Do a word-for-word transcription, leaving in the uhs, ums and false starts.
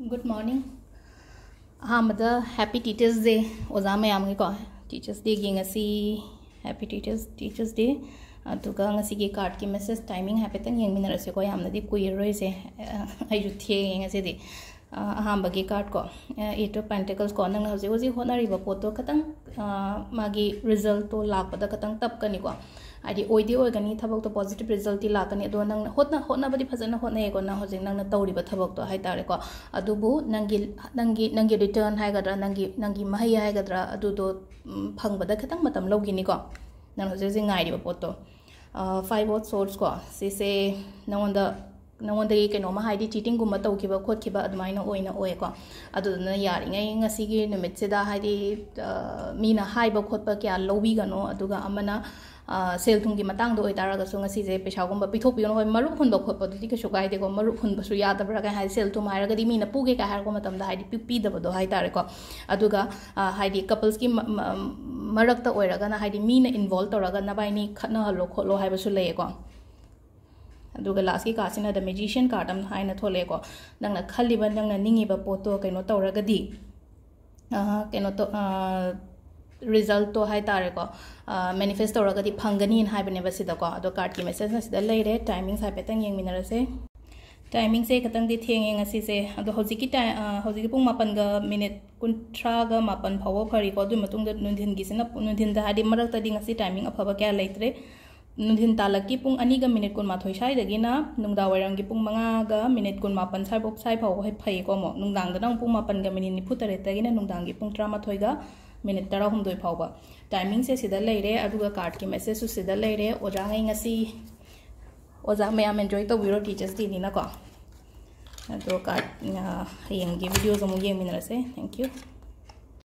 Good morning. ꯑꯍꯥꯟꯕꯗ Happy Teachers Day ꯑꯣꯖꯥ ꯃꯌꯥꯝꯒꯤꯀꯣ꯫ Teachers Dayꯒꯤ ꯉꯁꯤ Happy Teachers, Teachers Day꯫ ꯑꯗꯨꯒ ꯉꯁꯤꯒꯤ cardꯀꯤ message timing ꯍꯥꯏꯐꯦꯠꯇꯪ ꯌꯦꯡꯃꯤꯟꯅꯔꯁꯤꯀꯣ, ꯌꯥꯝꯅꯗꯤ ꯀꯨꯏꯔꯔꯣꯏꯁꯦ꯫ ꯑ, ꯑꯩꯁꯨ ꯊꯦꯡꯉꯦ ꯉꯁꯤꯗꯤ꯫ ꯑ, ꯑꯍꯥꯟꯕꯒꯤ cardꯀꯣ, ꯑ, Eight of Pentacles ꯀꯣ, ꯅꯪꯅ ꯍꯧꯖꯤꯛ ꯍꯧꯖꯤꯛ ꯍꯣꯠꯅꯔꯤꯕ ꯄꯣꯠꯇꯣ ꯈꯤꯇꯪ, ꯑ, ꯃꯥꯒꯤ resultꯇꯣ ꯂꯥꯛꯄꯗ ꯈꯤꯇꯪ ꯇꯞꯀꯅꯤꯀꯣ꯫ ꯍꯥꯏꯗꯤ ꯑꯣꯏꯗꯤ ꯑꯣꯏꯒꯅꯤ, ꯊꯕꯛꯇꯣ positive resultꯇꯤ ꯂꯥꯛꯀꯅꯤ, ꯑꯗꯣ ꯅꯪꯅ ꯍꯣꯠꯅ-, ꯍꯣꯠꯅꯕꯗꯤ ꯐꯖꯅ ꯍꯣꯠꯅꯩꯌꯦꯀꯣ, ꯅꯪ ꯍꯧꯖꯤꯛ ꯅꯪꯅ ꯇꯧꯔꯤꯕ ꯊꯕꯛꯇꯣ ꯍꯥꯏꯇꯥꯔꯦꯀꯣ꯫ ꯑꯗꯨꯕꯨ ꯅꯪꯒꯤ, ꯅꯪꯒꯤ, ꯅꯪꯒꯤ return ꯍꯥꯏꯒꯗ꯭ꯔꯥ, ꯅꯪꯒꯤ, ꯅꯪꯒꯤ ꯃꯍꯩ ꯍꯥꯏꯒꯗ꯭ꯔꯥ, ꯑꯗꯨꯗꯣ, ꯎꯝ, ꯐꯪꯕꯗ ꯈꯤꯇꯪ ꯃꯇꯝ ꯂꯧꯈꯤꯅꯤꯀꯣ, ꯅꯪ ꯍꯧꯖꯤꯛ ꯍꯧꯖꯤꯛ ꯉꯥꯏꯔꯤꯕ ꯄꯣꯠꯇꯣ꯫ ꯑ, Five of Swordsꯀꯣ, ꯁꯤꯁꯦ ꯅꯉꯣꯟꯗ, ꯅꯉꯣꯟꯗꯒꯤ ꯀꯩꯅꯣꯝꯃ, ꯍꯥꯏꯗꯤ cheatingꯒꯨꯝꯕ ꯇꯧꯈꯤꯕ ꯈꯣꯠꯈꯤꯕ ꯑꯗꯨꯃꯥꯏꯅ ꯑꯣꯏꯅ ꯑꯣꯏꯌꯦꯀꯣ꯫ ꯑꯗꯨꯗꯨꯅ ꯌꯥꯔꯤꯉꯩ ꯉꯁꯤꯒꯤ ꯅꯨꯃꯤꯠꯁꯤꯗ, ꯍꯥꯏꯗꯤ, ꯑ, ꯃꯤꯅ ꯍꯥꯏꯕ ꯈꯣꯠꯄ ꯀꯌꯥ ꯂꯧꯕꯤꯒꯅꯣ꯫ ꯑꯗꯨꯒ ꯑꯃꯅ, ꯑ, ꯁꯦꯜ ꯊꯨꯝꯒꯤ ꯃꯇꯥꯡꯗ ꯑꯣꯏꯇꯥꯔꯒꯁꯨ ꯉꯁꯤꯁꯦ ꯄꯩꯁꯥꯒꯨꯝꯕ ꯄꯤꯊꯣꯛꯄꯤꯒꯅꯨ꯫ ꯍꯣꯏ, ꯃꯔꯨꯞ ꯍꯨꯟꯕ ꯈꯣꯠꯄꯗꯨꯗꯤ ꯀꯩꯁꯨ ꯀꯥꯏꯗꯦꯀꯣ, ꯃꯔꯨꯞ ꯍꯨꯟꯕꯁꯨ ꯌꯥꯗꯕ꯭ꯔꯥ ꯀꯥꯏ ꯍꯥꯏ, ꯁꯦꯜ ꯊꯨꯝ ꯍꯥꯏꯔꯒꯗꯤ ꯃꯤꯅ ꯄꯨꯒꯦ ꯀꯥꯏ ꯍꯥꯏꯔꯛꯄ ꯃꯇꯝꯗ, ꯍꯥꯏꯗꯤ, ꯄꯤ-, ꯄꯤꯗꯕꯗꯣ ꯍꯥꯏꯇꯥꯔꯦꯀꯣ꯫ ꯑꯗꯨꯒ, ꯑ, ꯍꯥꯏꯗꯤ, couplesꯀꯤ ꯃ-, ꯃ-, ꯃꯔꯛꯇ ꯑꯣꯏꯔꯒꯅ, ꯍꯥꯏꯗꯤ, ꯃꯤꯅ involve ꯇꯧꯔꯒ ꯅꯕꯥꯏꯅꯤ ꯈꯠꯅꯍꯜꯂꯣ ꯈꯣꯠꯂꯣ ꯍꯥꯏꯕꯁꯨ ꯂꯩꯌꯦꯀꯣ꯫ ꯑꯗꯨꯒ lastꯀꯤ cardꯁꯤꯅ The Magician card ꯑꯃ ꯍꯥꯏꯅ ꯊꯣꯛꯂꯛꯑꯦꯀꯣ꯫ ꯅꯪꯅ ꯈꯜꯂꯤꯕ, ꯅꯪꯅ ꯅꯤꯡꯉꯤꯕ ꯄꯣꯠꯇꯣ ꯀꯩꯅꯣ ꯇꯧꯔꯒꯗꯤ, ꯑ, ꯀꯩꯅꯣ ꯇꯧ-, ꯑ, resultꯇꯣ ꯍꯥꯏꯇꯥꯔꯦꯀꯣ, ꯑ, manifest ꯇꯧꯔꯒꯗꯤ ꯐꯪꯒꯅꯤꯅ ꯍꯥꯏꯕꯅꯦꯕ ꯁꯤꯗꯀꯣ꯫ ꯑꯗꯣ cardꯀꯤ messageꯅ ꯁꯤꯗ ꯂꯩꯔꯦ꯫ Timings ꯍꯥꯏꯐꯦꯠꯇꯪ ꯌꯦꯡꯃꯤꯟꯅꯔꯁꯦ꯫ Timingꯁꯦ ꯈꯤꯇꯪꯗꯤ ꯊꯦꯡꯉꯦ ꯉꯁꯤꯁꯦ꯫ ꯑꯗꯣ ꯍꯧꯖꯤꯛꯀꯤ ꯇꯥꯏ-, ꯑ, ꯍꯧꯖꯤꯛꯀꯤ ꯄꯨꯡ ꯃꯥꯄꯟꯒ ꯃꯤꯅꯤꯠ ꯀꯨꯟꯊ꯭ꯔꯥꯒ ꯃꯥꯄꯟ ꯐꯥꯎꯕ ꯐꯔꯤꯀꯣ꯫ ꯑꯗꯨꯒꯤ ꯃꯇꯨꯡꯗ ꯅꯨꯡꯊꯤꯟꯒꯤꯁꯤꯅ, ꯅꯨꯡꯊꯤꯟꯗ ꯍꯥꯏꯗꯤ ꯃꯔꯛꯇꯗꯤ ꯉꯁꯤ timing ꯑꯐꯕ ꯀꯌꯥ ꯂꯩꯇ꯭ꯔꯦ꯫ ꯅꯨꯡꯊꯤꯟ ꯇꯥꯂꯛꯀꯤ ꯄꯨꯡ ꯑꯅꯤꯒ ꯃꯤꯅꯤꯠ ꯀꯨꯟꯃꯥꯊꯣꯏ ꯁ꯭ꯋꯥꯏꯗꯒꯤꯅ ꯅꯨꯡꯗꯥꯡ ꯋꯥꯏꯔꯝꯒꯤ ꯄꯨꯡ ꯃꯉꯥꯒ ꯃꯤꯅꯤꯠ ꯀꯨꯟꯃꯥꯄꯟ ꯁ꯭ꯋꯥꯏꯐꯥꯎ, ꯁ꯭ꯋꯥꯏ ꯐꯥꯎꯕ ꯍꯣꯏ ꯐꯩꯌꯦꯀꯣ꯫ ꯑꯃꯨꯛ ꯅꯨꯡꯗꯥꯡꯗꯅ ꯑꯃꯨꯛ ꯄꯨꯡ ꯃꯥꯄꯟꯒ ꯃꯤꯅꯤꯠ ꯅꯤꯐꯨ ꯇꯔꯦꯠꯇꯒꯤꯅ ꯅꯨꯡꯗꯥꯡꯒꯤ ꯄꯨꯡ ꯇꯔꯥꯃꯥꯊꯣꯏꯒ ꯃꯤꯅꯤꯠ ꯇꯔꯥꯍꯨꯝꯗꯣꯏ ꯐꯥꯎꯕ꯫ Timingꯁꯦ ꯁꯤꯗ ꯂꯩꯔꯦ, ꯑꯗꯨꯒ cardꯀꯤ messageꯁꯨ ꯁꯤꯗ ꯂꯩꯔꯦ꯫ ꯑꯣꯖꯥꯉꯩ ꯉꯁꯤ, ꯑꯣꯖꯥ ꯃꯌꯥꯝ enjoy ꯇꯧꯕꯤꯔꯣ, Teachers Dayꯅꯤꯅꯀꯣ꯫ ꯑꯗꯣ card, ꯑ, ꯍꯌꯦꯡꯒꯤ videoꯁꯨ ꯑꯃꯨꯛ ꯌꯦꯡꯃꯤꯟꯅꯔꯁꯦ꯫ Thank you꯫